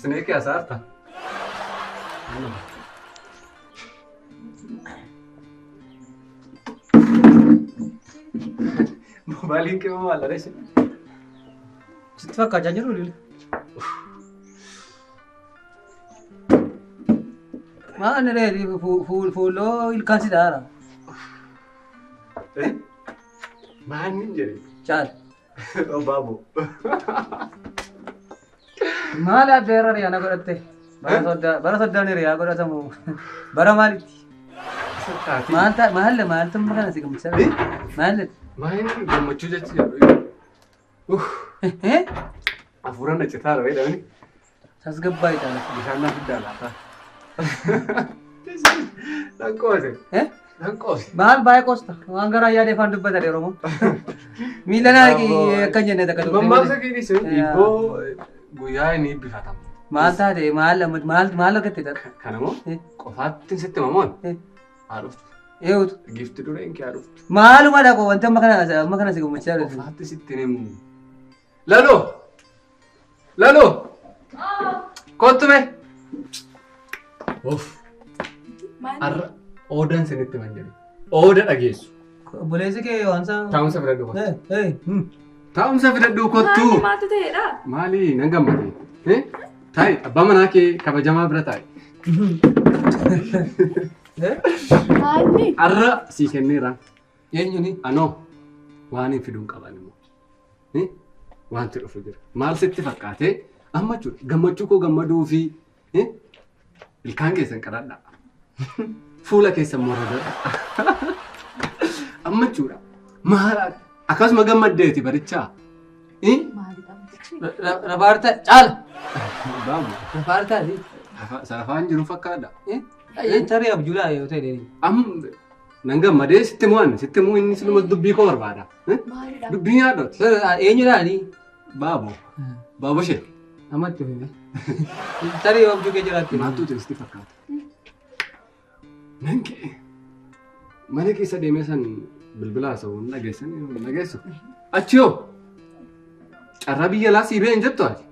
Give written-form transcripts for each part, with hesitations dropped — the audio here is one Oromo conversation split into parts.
Sineekii hasaarta. Moobaayiliin kee maal dha? Sitti fakkaachaa jiru lili. Maal ree fuulloo ilkaan si dhaara. Maal hin jedhe? Caal. Baaboo. Maal adda irra riyaa na godhatte? Bara soddaa bara soddaan riyaa godhatamu. Bara maalitti? Maal ta'a maal maaltu amma kana si gammachiisa? Maal? Maal gammachuu jechi jedhu. Hafuura na citaa dha jedhamani. Tasgabbaa'ii ta'a. Bishaan na fiddaa laata. Nan qoose. Nan qoose. Maal baay'ee qoosta? Waan garaa yaadee afaan dubbata Oromoon. Miila naa akka hin jenne takka turte. Mammaaksa keetis hibboo guyyaa inni hibbifatamu. Maal taate maal maal maal argatte ta'a? Kanamoo qofaatti sitti mamoon haa dhuftu. Eewutu. Gifti dureen kee haa dhuftu. Maaluma dhaqo wanti amma kana si gammachaa jiru. Qofaatti sitti himu. Laloo! Laloo! Kottu mee! Of! Har'a oodaan isinitti himan jedhe. Ooda dhageessu. Obboleessi kee waan isaa. Taa'umsa fidadhu kottu. Taa'umsa fidadhu kottu. Maali maaltu ta'edha? Maali nan gammade. Taa'i abbaa manaa kee kabajamaa bira taa'i. Maali? Har'a sii kenneera. Eenyuni? Anoo waan hin fiduun qaban immoo. Wanti dhufu jira. Maal sitti fakkaate amma jechuudha gammachuu koo gammaduu fi ilkaan keessan qaradhaa. Fuula keessan morodadha. Amma jechuudha maal akkasuma gammaddeeti barichaa. Maalidha? Rafaarta caala. Baabu Rafaarta. sarafaan jiru fakkaadha. Tarii abjuudhaa yoo ta'e deeni. Amma nan gammadee sitti mo'an sitti immoo inni silumas dubbii koo barbaada. Maalidha? Dubbii nyaadhooti. Eenyudhaani? Baabo. Baabo ishee. Amatti ofime. Tarii abjuu kee jiraatti. Maaltu ta'e sitti fakkaata? Nan ka'e. Mana keessa deemee san bilbila haasa'u hin dhageessan hin dhageessu. Achi hoo carraa biyya alaa sii ba'e hin jettu ati?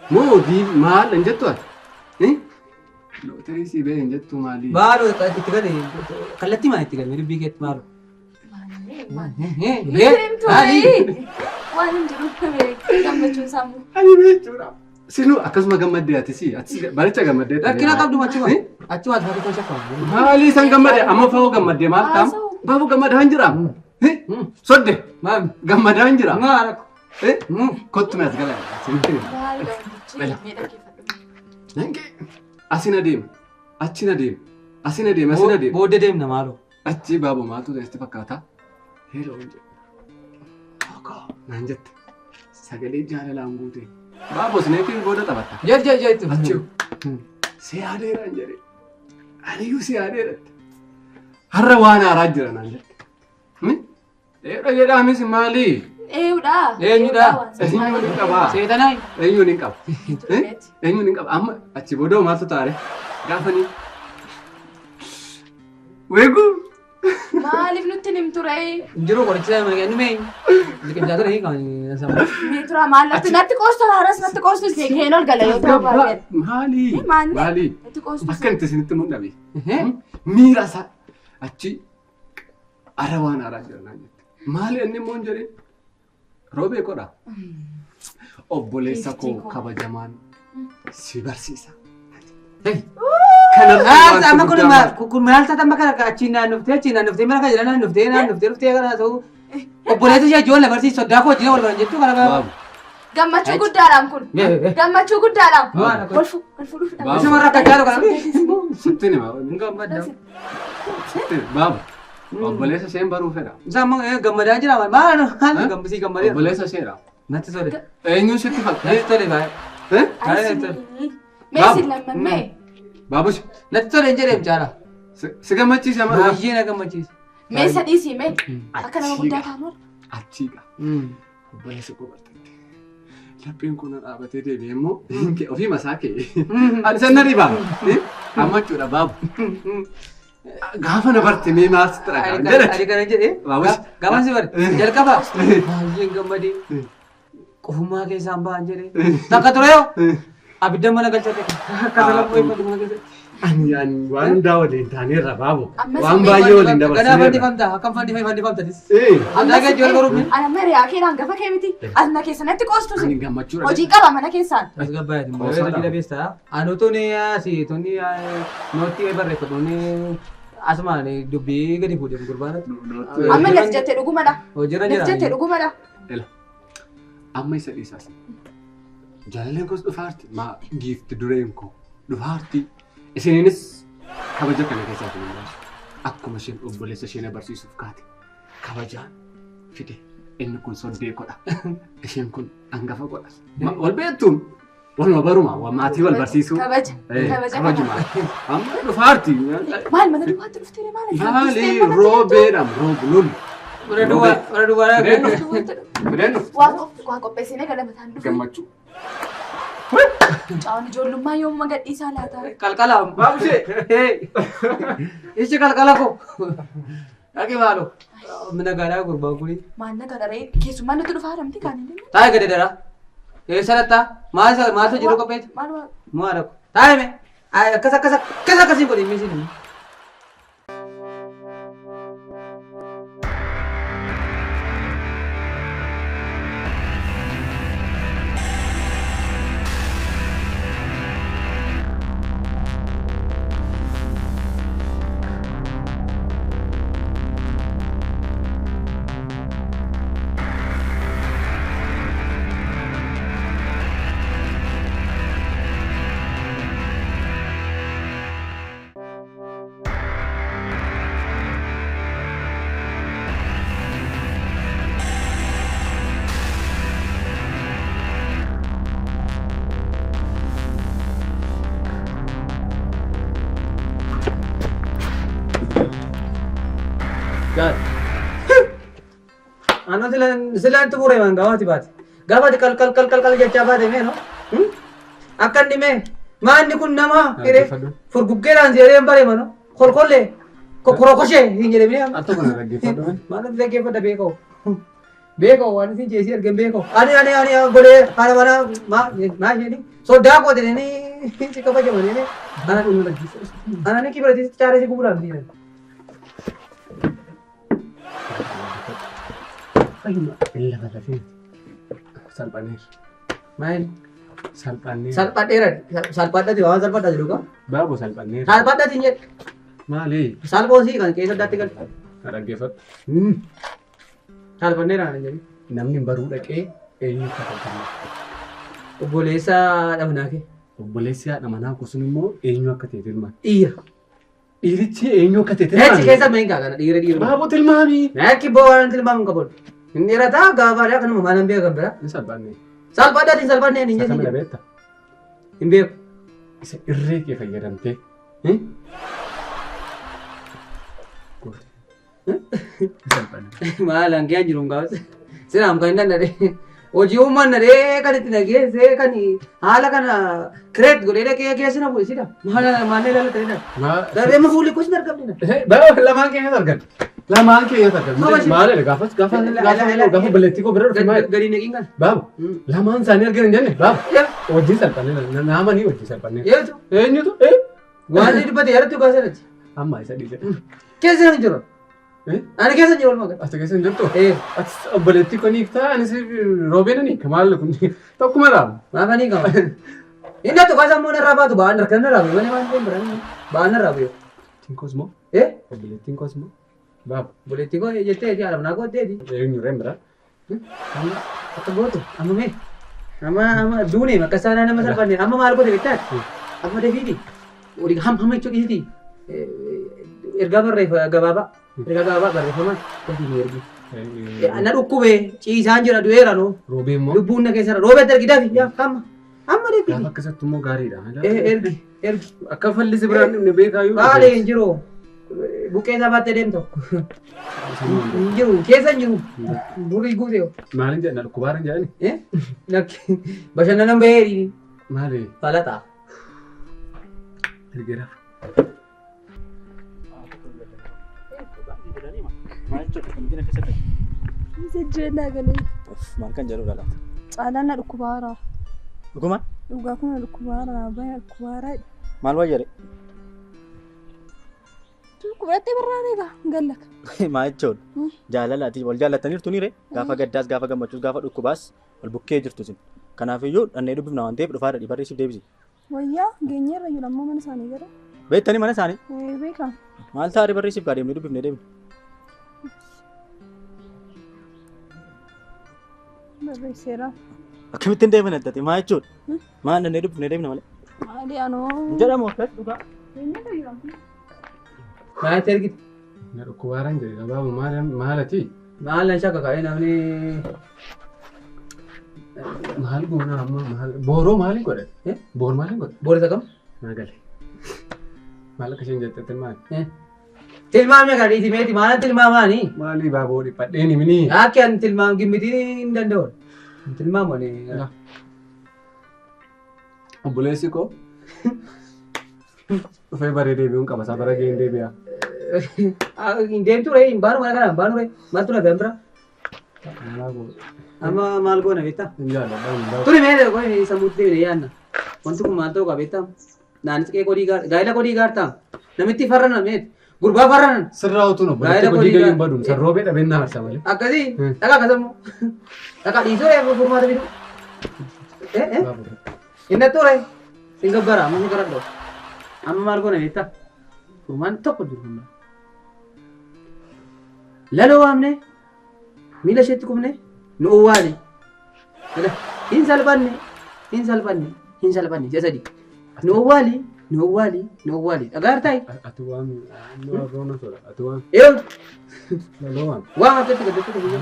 Moo maal hin jettu ati? Lootarii sii ba'e hin jettu maali? Maaloo itti gadi kallattii maal itti gadi dubbii keetti maaloo? Nutti himtu waan hin jiru gammachuun sammuu. Ani jechuudha. Sinuu akkasuma gammaddee ati si ati baricha gammaddee. Rakkina qabdu achuma achuma ati fakkeenya shakkamu. Maali isaan gammadee amma fa'oo gammaddee maal ta'am? Baaboo gammadaa hin jiraam. Sodde Maami. gammadaa hin jiraam. Maa rakko. Kottu mee as gala. Sinitti hima. Maalidha wantichi? Mee dhaggeeffadhu. Nange asin adeema achin adeema asin adeema asin adeema. Booddee deemna maaloo. Achi baaboo maaltu ta'e sitti fakkaata? Heloo jedhe. Naan jette. Sagalee jaalalaan guute. Baaboo sineetiin booda taphatta. Jee jee jee itti. Achi si yaadeera hin jedhe. Aniyyuu si yaadeera. Har'a waan haaraa jira naan jette. Dheedha jedhaamis maali? Eenyudha? Eenyudha? Eenyuun hin qabaa? Seetanaa. Eenyuun hin qaba? Eenyuun hin qaba? Amma achi booda maaltu taare? Gaafanii. Weeguu! Maaliif nutti hin himtu ree? Jiru qoricha mana kennu mee? Liqimsaa ture kan sammuu. Mee tura maal natti natti qoostu haaras natti qoostu keen ol gala yoo ta'u baay'ee. Maali? Maali? Maali? Natti qoostu. Akka itti isinitti mul'abe. Miira isaa achi ara waan haaraa jira naan jette. Maali inni immoo hin jedhin? Roobee kodha. Obboleessa koo kabajamaan si barsiisa. Kanarraa Amma kun maal kun maal taata amma kana achiin naannoftee achiin naannoftee mana kana jala naannoftee naannoftee dhuftee kana ta'u obboleessa ishee ijoollee barsiisu soddaa koo wajjin wal baran jechuu kana baaba. Gammachuu guddaadhaan kun. Gammachuu guddaadhaan. Maal Wal fuudhuuf Baaba. Isuma rakkachaa jiru kana. Sitti hima. Hin gammadda. Sitti baaba. Obboleessa isheen baruu fedha. Isaan immoo gammadaa jira maal maal gammasii gammadeera. Obboleessa isheedha. Natti tole. Eenyuun sitti fakkaata? Natti tole baay'ee. Baay'ee natti tole. Mee si lammammee. Baabush Natti tole hin jedheem caala. si gammachiisa maa? Baay'ee na gammachiisa. Mee sadii sii mee. Akka nama guddaa taa'amu. Achiiqa. Obboleessa koo barteetti. Lapheen kun na dhaabatee deebi'ee immoo ofii masaa kee. Ani san na dhibaa. Amma jechuudha baabu. Gaafa na barte mee maal sitti dhaga'ama jedhe. Ani kana jedhee Baabush. gaafa si bare jalqaba baay'een gammadee qofummaa keessaan ba'an jedhee takka ture yoo Abidda mana galchate. Akka lafa mana keessatti. Ani ani waan hundaa waliin taaneerra baabo. Ammas Waan illee baay'ee waliin Ganaa dabarsineerra. fannifamta. Akkam fannifamta. Ee, Addaa gajji wal baruu Ana mariyaa kee hangafa kee miti. Asna keessanatti qoostu ani si. gammachuudha. Hojiin qaba mana keessaan. As gabbaayati. Qoosaadha. Hojii dhabeessa. Anu tuni asii tuni nootti barreeffatu asumaan dubbii gadi fuudhee gurbaanatti. Amma nas jettee dhugumadha. Hojiirra Nas jettee jira. dhugumadha. Ela. Amma isa dhiisaas. Jaalalleen koos dhufaarti. Maa giifti dureen koo dhufaarti. Isiniinis kabaja kana keessaa isin hin baasu. Akkuma isheen obboleessa isheen barsiisuuf kaate kabajaan fide. Inni kun soddee godha. Isheen kun hangafa godha. Wal beektuun waluma baruma maatii wal barsiisuu. Kabaja. Eh, Kabaja kabajuma. Amma dhufaarti. Maal mana duwwaatti dhuftee maal? Maali roobeedhaam roobu lolu. Warra duwwaa warra duwwaa. Fideen dhufu. Fideen dhufu. Waa qopheessinee gara mataan dhufe. Gammachuu. Caawwan ijoollummaa yoomuma gadhiisaa laata? Qalqala. Baabishee. Ishi qalqala ko. Dhaqi maalo. Mina gaadhaa gurbaan kuni. Maal na gadaree keessummaan nutti dhufaa haramti kaan hin deemne. Taa'e gadi dara. Eessa dhattaa? Maal maaltu jiru qopheetu? Maal waa? Maal akko? Taa'e mee. Akkas akkas akkas akkasiin godhi miisiin. Ano silaan xumure man gaafati baate. Gaafati qalqal qalqal qal jechaa baate mee no? Akka inni mee maanni kun nama jedhee furguggeedhaan si jedhee hin baree mano kolkollee kokorokoshee hin jedhamee amma. Al tokko na dhaggeeffadhu. Maal natti dhaggeeffadha beekoo? Beekoo waan isin jeesii argan beekoo. Ani ani ani godhee haala mana maa maa isheen soddaa koo jedhanii si kabajamanii Ana dhuma dhaggeeffadhu. ana ni kibirati caaree si gubudhaan si jedhan. Lafa lafee. Salphanneerra. Maal? Salphanneerra. Salphadheera salphadhati waan salphadha jedhu kaa. Baabo salphanneerra. Salphadhati hin jedhu. Maali? Salphoon sii kan keessa addaatti galu. Na dhaggeeffadhu. Salphanneera naan jedhu. Namni baruu dhaqee eenyu akka ta'e. Obboleessa dhabnaa kee. Obboleessi haadha manaa koo sun immoo eenyu akka ta'e tilmaami. Dhiira. Dhiirichi eenyu akka ta'e Echi tilmaami. keessa mahin kaa kana dhiira dhiira. Baabo tilmaami. Nakki boo waan tilmaamu hin qabu. Hin dhiirataa gaafaadhaa kanuma maalan beekan bira. Hin salphanne. Salphadhati hin salphanneen hin Isa kamila jedhu. beekta? Hin beeku. Isa irree kee fayyadamtee. Goote. Hin salphanne. Maal hangee jiru hin gaafas. Sinaam kan hin danda'e. Hojii uumaan nadhee kan itti nageessee kan haala kana kireet godhee dhaqee keessa na bu'e sida. Maal maal ilaalata jedhan. Darbee ma fuulli kuusin argamne. Baabo lamaan keenya argan. Lamaan keenya argan. Maalidha gaafas gaafa gaafa gaafa balleettii koo bira dhufe maali? Gadi naqiin kana. Baabo lamaan isaanii argan hin jenne baabo wajjin salphanne naamanii wajjin salphanne. Eenyutu? Eenyutu? Waan inni dubbate yaadatu kaasanati. Amma isa dhiise. Keessa hin jiru. Ani keessa hin jiru walumaa gala. Ati keessa hin jirtu? Ati obboleettii koo ni hiiktaa anis roobeen ni hiika maal kun tokkuma laamu. Maaf ani qaba. Inni atu kaasa immoo narraa baatu ba'aan harka narraa bu'e malee waan hin biraan ba'aan narraa bu'e. Obboleettiin koos moo? Obboleettiin koos moo? Baabo. Obboleettii koo jettee haadha manaa koo jetteeti. Eenyu reen biraa? Amma akka gootu amma mee amma amma duune akka isaan nama salphanne amma maal goote beektaa? Amma dafiiti olii ham hamma jechuu dhiisiti ergaa barreeffa gabaabaa ergaa gabaabaa barreeffamaan dafii nu ergi. Na dhukkube ciisaan jira du'eera noo. Roobee immoo? Lubbuun na keessa roobeetti ergi dafi yaa amma amma dafi. Gaafa akkasatti immoo gaariidha. Ergi ergi. Akka fallisi biraan dhumne beekaa yoo. Maali hin jiru. Buqqee isaa baattee deemtu. Hin jiru keessa hin jiru. Burri guute. Maaliin jedhan dhukkubaara hin jedhani? Lakki bashannanan bahee. Maali? Falaxaa. Ergeera. Jejjeenaa galee. Maal kan jedhudha laata? Caalaan na dhukkubaara. Dhuguma? Dhugaa kun dhukkubaara baay'ee dhukkubaara. Maal wayyare? Dhukkubaratti barraa'ee egaa gallaka. Maal jechuudha? Jaalala ati wal jaallattaniirtu ni ree? Gaafa gaddaas gaafa gammachuus gaafa dhukkubaas wal bukkee jirtu isin. Kanaafiyyuu dhannee dubbifna waan ta'eef dhufaa dhadhii barreessuuf deebisi. Wayyaa geenyeerra jiru ammoo mana isaanii garuu. Beektanii mana isaanii? Beekaa. Maal taa'ee barreessiif gaa deemnee dubbifnee deemne? Barreesseera. Akkamittiin deeman addate maal jechuudha? Maal dhannee dubbifnee deemna malee? Maali anoo. Hin jedhamu akkas dhugaa. Geenyeerra jiru ammoo. Maalatti ergite? Na dhukkubaaraan jedhe abaabu maalati? Maal nan shakka kaa'ee namni Maal goona amma maal booroo maaliin godhe? Boor maaliin godhe? Boorisa kam? Naa gale. Maal akka isheen jettette maali? Tilmaame kana dhiisi meeti maalan tilmaamaani? Maali baaboo dhiphadheen himini? Akka ani tilmaam gimmitiin hin danda'u. Tilmaamu ani. Obboleessi koo dhufee baree deebi'uun qaba isaa bara gaheen deebi'a. Hin deemtu ree hin baanu mana kana hin baanu ree maaltu na bira? Amma maal goona beektaa? Hin jaalladha hin baanu. Turi mee qoy sammuutti deebine yaadna. Wanti kun maal ta'uu qaba beektaa? Naanis qe'ee godii gaar gaa'ela godii gaartaa? Namitti farranan meet gurbaa farranan. Sirraa utuun obboleetti godii gayyuu hin baduun sarroobee dhabeen na harsa malee. Akkasii dhagaa akkasammoo dhagaa dhiisuu ree furmaata fiduu. Inni ture sin gabbara amma si karadhu. Amma maal goona beektaa? Furmaan tokko jiru humna. Laloo waamne miila isheetti kufne nu owwaale. Hin salphanne hin salphanne hin salphanne ji'a sadi. Nu owwaali nu owwaali nu owwaali. Dhagaa hartaayi. Ati waan nu arroona tola ati waan. Eeyo. Laloo waam. Waam akkatti gaddatti dhufu.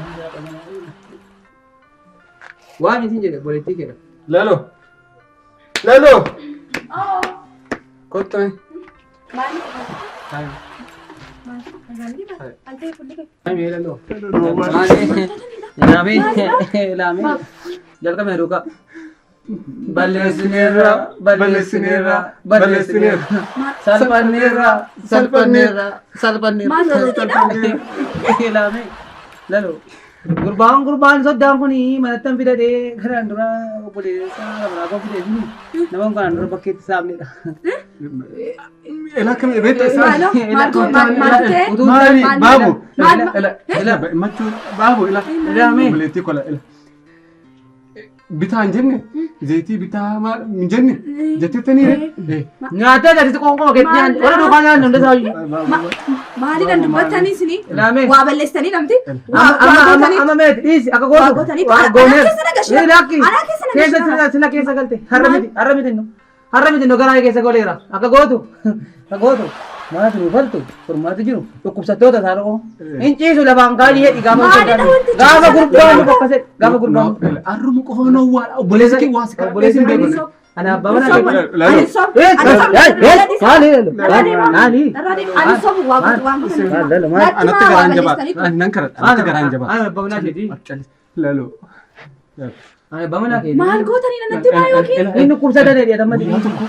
Waam isin jedhe obboleettii keedha. Laloo. Laloo. Kottu. Maali? Maali laloo? Maali? Laamee laamee jalqabee duukaa. Balleessineerra balleessineerra balleessineerra salphanneerra salphanneerra salphanneerra laamee laloo. Gurbaan gurbaan soddaan kun manatti fidadhee kanaan dura obboleessa biraa koo fidee nama kanaan dura bakkeetti saamnedha. Ela akkami beektaa isaa? Maal maal ta'e? Maali baabu? Ela ela machuu baabu ela. Obboleettii kola ela. Bitaa hin jenne zayitii bitaa maal hin jenne jettettanii ree? Nyaata gadi qoonqoo keetti nyaanni warra duukaa nyaanni hunda isaa iyyuu. Maaliidhaan dubbattanii isinii? Laamee. Waa balleessitanii namti? Amma meeti dhiisi akka Waa gootu. gootanii? Waa Anaa gooneef. keessa na gashina. Lakki. Anaa keessa na Keessa gashina. sila sila keessa galte. Har'a miti har'a miti nu. Har'a miti nu garaa keessa goleera. Akka gootu. Akka gootu. Maatu nu faltu furmaatu jiru dhukkubsattoota isaa dhoo. Hin ciisu lafaan kaanii hedhi gaafa Maalidha wanti gaafa ciisu? gurbaan nu bokkase gaafa gurbaan. Arruma qofa nu awwaala obboleessi kee waa si kadhadhee sin beeku. Ana abbaa manaa Ani sobu. Ani sobu. Maali? Maali? Ani sobu waa gootu waan gootan. Anatti garaan jabaa. Nan kadhadha anatti garaan jabaa. Ana abbaa manaa keetii. Laloo. Ana abbaa manaa keetii. Maal gootanii natti maa yookiin? Inni dhukkubsata dheedhee ammatti. Guyyaa tokko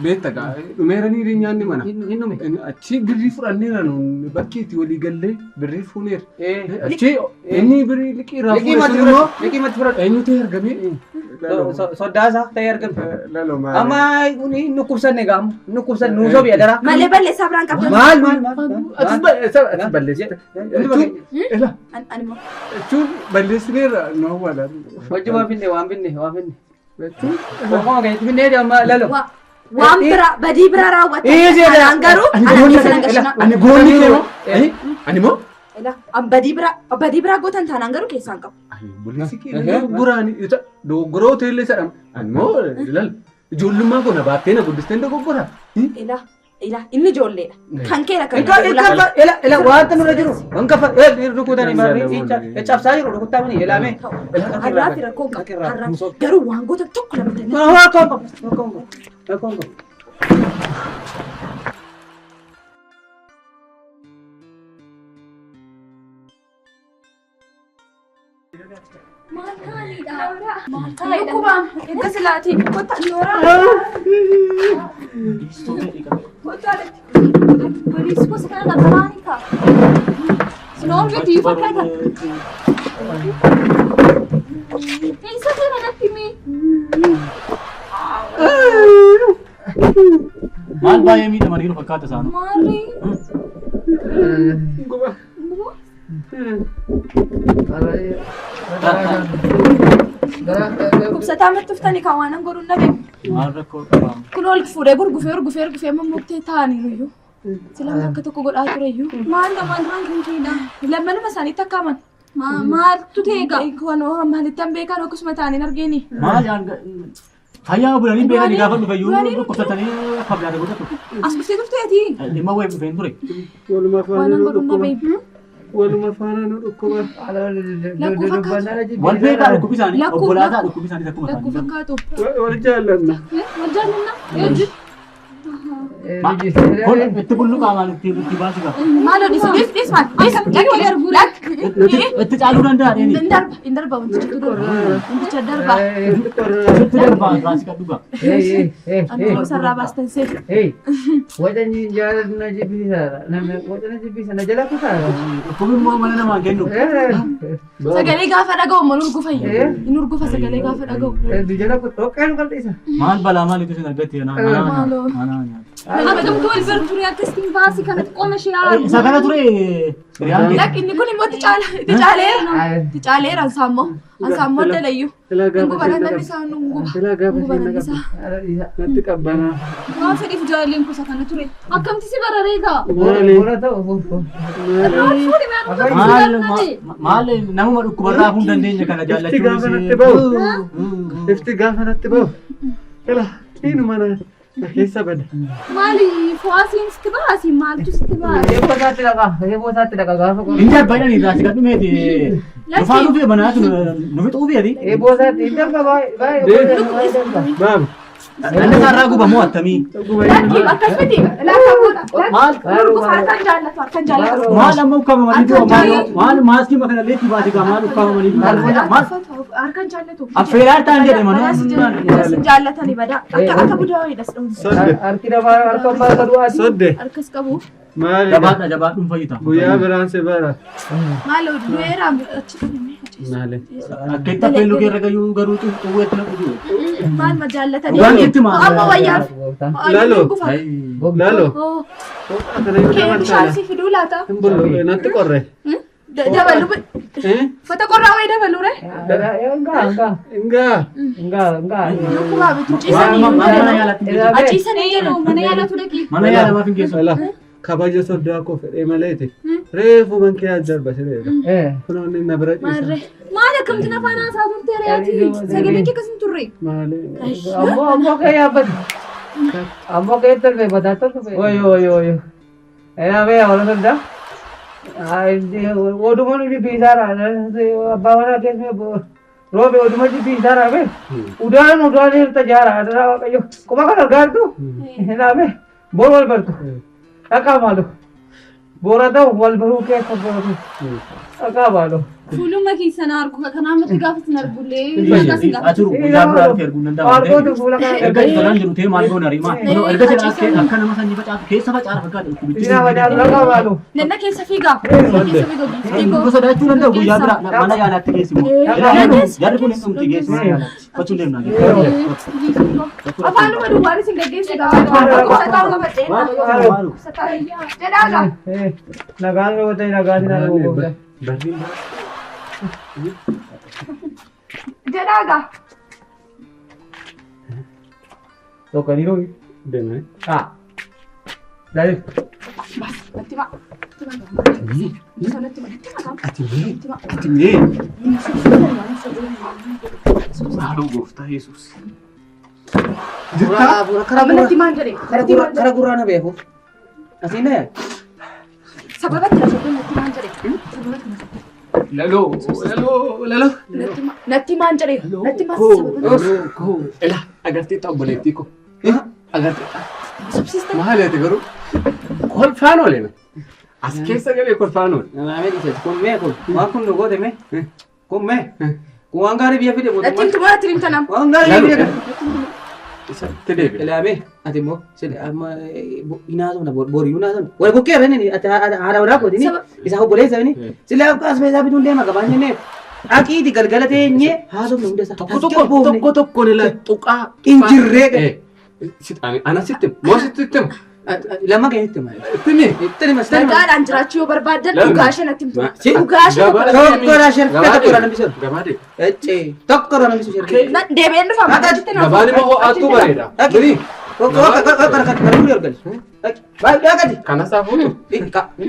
beekta gaa dhumeeranii nyaanni mana. Hin dhume. Achi birrii fudhanneera nuun bakkeetti walii gallee birrii fuuneera. Achi inni birrii liqii irraa Liqii fuune matti sun immoo fudhadhu. Liqii matti fudhadhu. eenyu ta'e argamee? Soddaasaa ta'ee argame. Laloo maali? Amma hin dhukkubsanne gaa amma hin dhukkubsanne nuu sobi adaraa. Malee balleessaa biraan qabdan. Maal maal maal? Atis balleessite. Ela Ani immoo. jechuun balleessineerra nu awwaala. Wajji waan finne waan finne waan finne. Jechuun Qoonqoo keetti finnee amma lalo. Waan biraa badii biraa raawwatan. Easy Anaan garuu Ani ana goonni keessa na gashina. ani goonni kee moo? Ani moo? Badii biraa gootan taanaan garuu keessaan qabu. Ani obboleessi kee dogoggoraani dogoggoroo hoteellee sadhama. Ani moo ilal ijoollummaa koo na baattee na guddistee dogoggora. Ila ila inni ijoolleedha. Kan keera kan Inka inka ela ela wanta nurra jiru. Wanka fa rukutanii marri cabsaa jiru rukuttaa mini elaame. Har'aa fi rakkoo hin qabu. Har'aa garuu waan gootan tokko lama ta'e. Rakkoo hin qabu. Rakkoo hin qabu. Rakkoo hin qabu. Maal taa'aniidha? Maal taa'aniidha? Dhukkubaan edda silaatii kottaa nooraa. Kottaa Polis gosa kana dhabaraanii ta'a. Sinoorbeetti iyyuu fakkaata. Eessa seera natti himi? Maal baay'ee miidhamaniiru fakkaata isaanuu. Maarri. Guba. Kubsataa matti uftanii kan waan godhuun dhabe. Maal rakkoo qaba? Kun ol fuudhee gurgufee gurgufee gurgufee amma muktee taa'aniiru iyyuu. Sila akka tokko godhaa ture iyyuu. Maal maal maal kan keedha? Lammanuma isaaniitti akka aman. Maaltu ta'e egaa? Kan maalitti an beekan akkasuma taa'anii argeeni. Maal fayyaa bulanii beekanii gaafa dhufe iyyuu dhukkubsatanii akka bilaata godhatu. As dhuftee turteeti. Dhimma wayii dhufeen ture. Waluma Waan faana nu godhuun dhukkuba. dhabe. Waluma faana nu dhukkuba. Lakkuu fakkaatu. Wal beekaa dhukkubi isaanii Lakkuu- obbolaataa lakkuu- dhukkubi isaanii akkuma Lakkuu isaanii. fakkaatu. Wal jaallanna. Wal jaallanna. Eejji. Kun itti bulluqaa maal itti itti baasu qaba. Maal odis dhis dhis maal dhis Akkamitti wal arguu lakki. Itti caaluu danda'a dheeni. Hin darba hin darba wanticha darba wanticha darba. Itti qorra. Itti darbaa baasii kan dhugaa. Antuu sarraa baastan seef. Dhukkubi immoo mana namaa kennu. Sagalee gaafa dhaga'u maal urgufa hin urgufa sagalee gaafa dhaga'u. Maal balaa maaliitu isin argatte Maaloo. mana nyaata. Akkamitti wal bira ture akkasitti baasii kanatti qoma ishee haa Isa kana ture hiriyaan kee. Lakki inni kun immoo itti caala itti caaleera itti caaleera ansaammoo ansaammoo dalayyuu. Ilaa Hin gaafa guba isheen nanni na isaa nu guba. Ilaa gaafa Hin guba isheen na nanni isaa. qabdu. Natti qabbanaa. Waan fedhiif jaalalleen kuusa kana ture. Akkamitti si bararee egaa? Maali? Maal fuudhi maal Maal maal namuma dhukkubarraa hafuu hin dandeenye kana Ifti gaafa natti ba'u. jaallachuunis. Ifti gaafa natti ba'u. Ilaa inuma na keessa bada. Maali fo'aasiin sitti baasii maaltu sitti baasii? Hin darba jedhanii irraa si gadhumeeti. Dhufaa dhufee manaa sun nu fixuu feeti. Baaba. Dhalli isaarraa gubamoo attamii? Lakki akkas miti lakka godha. Maal Urgufa harkaan jaallatu harkaan jaallatu. maal amma ukkaamamanii du'a maal maal maaskii makana illee itti baase gaa maal ukkaamamanii du'a maal Harkaan jaallatu. affeeraa ta'an jedhe Badaas manoo. jaallatanii badaa akka akka budaa wayiidhas dhuunfa. Sodde. Sodde. Harkas qabu. Maali? Jabaadha jabaadhuun fayyita. Guyyaa biraan si bara. Maal du'eera achi dhufne. Maali? Akka itti affeelluu kee irra gayyuu garuu xuwweetti na dhufu. Maal ma jaallatanii. Dhugaan keetti maal? Amma wayyaaf. Lalo. Lalo. Oh, Kana yoo kee nama bishaan taala. si fiduu laata? Hin bullu natti qorre. Dabalu Eh? uffata qorraa wayii dabalu re? Ingaa. Lukkubaa bitu ciisanii. Mana yaalaatti hin geessu. Achiisanii jedhu. Mana yaalatu dhaqi. Mana yaalamaaf hin geessu. Ala kabaja soddaa koo fedhee maleeti. Reefu man kee darba sireera. Kunoo inni na bira ciisa. Maarree. Maal akkamitti afaan haasaa turte re'aati? Sagaleen kee akkas hin turre. Maali? Fuuluma keessan argu kanaa miti gaafa sin argullee. Akkas hin gaafa. Achuru guyyaa biraa dhufee arguu hin danda'amu. Erga tolaan jiru ta'ee maal goona rimaa? Erga jedha akka nama sanyii facaasu keessa facaara fakkaata dhukkubichi. Nanna keessa fiigaa. Keessa fiigaa. Dhukkuba sodaachuu danda'u guyyaa biraa mana yaalaatti geessi immoo. Jarri kun hin dhumti geessi mana yaalaatti. Fachuun deemnaa geessi. Afaanuma duwwaan isin gaggeessu gaafa. Kusataa qabadhee. Kusataa jedhaa gaa. Barriin Jedhaa gaa. deemee. Bas natti ba'a. Natti ba'a. Natti ba'a. Ati mee? Ati mee? Maaloo gooftaa Yesuus. Jirtaa? Natti maan jedhee. Natti maan jedhee. Kara gurraa na beeku. Asiin na Sababa itti na natti maan jedhee. Sababa itti na Laloo, laloo, laloo. Natti maan jedhee. Natti maan sababa. Laloo, koo. Ela, agartee ta'a obboleettii koo. Agartee ta'a. Subsista. Maali ati garuu? Kolfaan oole na. As keessa galee kolfaan oole. Naamee dhiise kun mee kun waan kun nu goote mee kun mee kun waan gaarii biyya fide Natti mootummaan himtu moo natti himta nam. waan gaarii biyya fide. Isatti deebi'a. Ilaamee ati immoo sile amma hinaasofna boriyyuu hinaasofna wal bukkee irra inni ati haadha walaa kootini isaa obboleessa inni sile as beesaa bituun deema gabaan jennee Dhaqiiti galgala teenyee haasofne hunda isaa. Tokko tokko tokko tokkoon ilaa tuqaa. Injirree. Ana sitti moo sitti himu? Lama keessatti maali? Ittimi. Itti hima sitti hima. Nagaadhaan jiraachuu yoo barbaaddan dhugaa ishee natti himtu. Si- Dhugaa ishee tokko Tokkodha sherfee tokkodha namni sun. Gabaa deema. Eccee tokkodha namni sun sherfee. Deebi'een dhufa achitti na Gabaan immoo ho'aattuu bareeda. Biri. Kana isaa fuutu.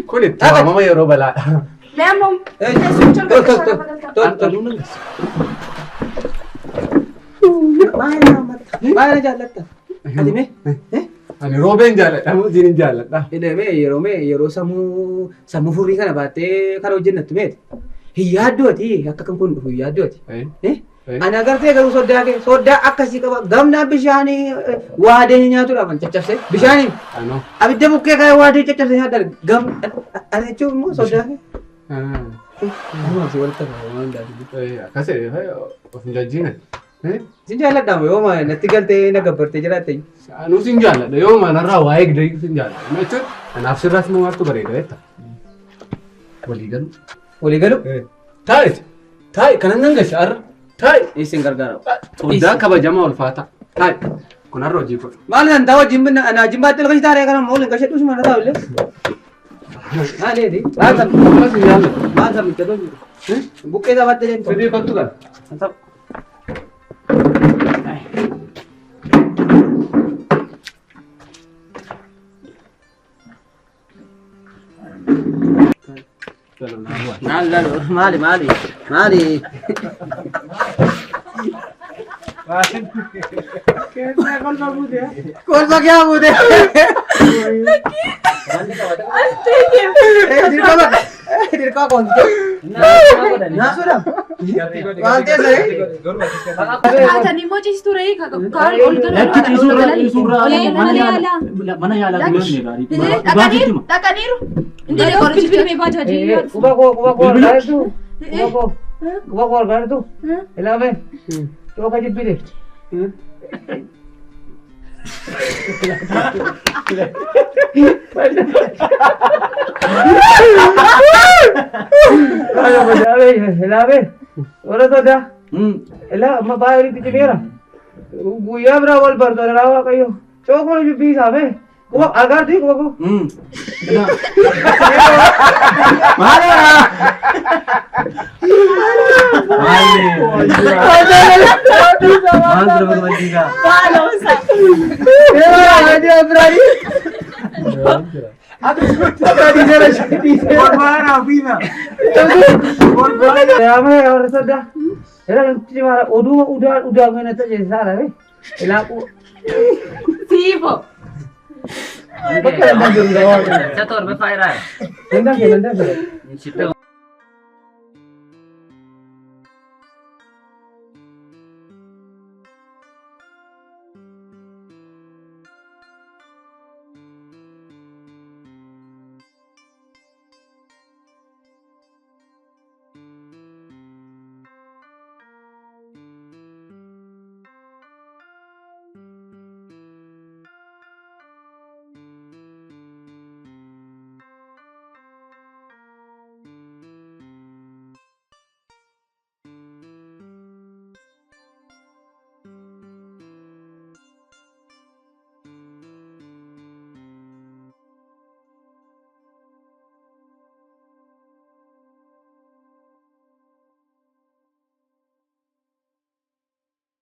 Kun itti waamama yeroo balaadha. Mee amma teessuun galgala. Baay'ee jaallatta. Ati mee? Ani roobeen jaalladha moo isiin hin jaalladha? Mee yeroo mee yeroo sammuu sammuu furrii kana baattee kana hojjennattu meeti. Hin yaaddooti akka kan kun dhufu hin yaaddooti. Ani agartee garuu soddaa kee soddaa akkasii qaba gamnaa bishaanii waadee nyaatudha man caccabsee bishaanii Anoo. abidda bukkee kaayee waadee caccabsee nyaata gam ani jechuun immoo soddaa kee. Anumaaf si walitti hafa waan hundaaf. Akkas of hin jajjiine. Sin jaalladha yoo ma natti galtee na gabbartee jiraatte. Anuu sin jaalladha yoo manarraa waa eegdee sin jaalladha. Jechuun anaaf sirraas immoo maaltu bareeda jetta. Walii galu. Walii galu? Taa'i taa'i kanan nan gasha har'a taa'i. Isin gargaara. Soddaan kabajamaa ulfaata. Taa'i kun har'a hojii godhu. Maal nan ta'u wajjin binna anaa jimbaatti lafa taaree kana moolin gashee dhusuma na ta'u illee. Maaleeti? Maal sabni? Akkas hin jaalladhu. Maal sabni jedhu jiru? Buqqee sabaatti deemtu. Fidii kottu kan. Maal lalu? Maali maali? Maali? Kolfa kee buute. Dirqama dirqama koontu. Naasuudha. Maal teessee? Kaatanii immoo ciistuu re'ee kaan ol galu. Lakki ciisuurra ciisuurra Mana yaalaa. mana yaalaa Dhaqaniiru dhaqaniiru. Inni qorichi bilbilee baajaajii. Quba koo quba koo argaartu. Quba koo quba koo argaartu. Ilaame. Cooka jibbite. Ilaame. Warra sodaa. Ilaa amma baay'ee walitti cimeera. Guyyaa biraa wal bartoota irraa waaqayyo. Cookuma jibbiisaa bee. Quba argaartu quba koo. Siifoo. Bakka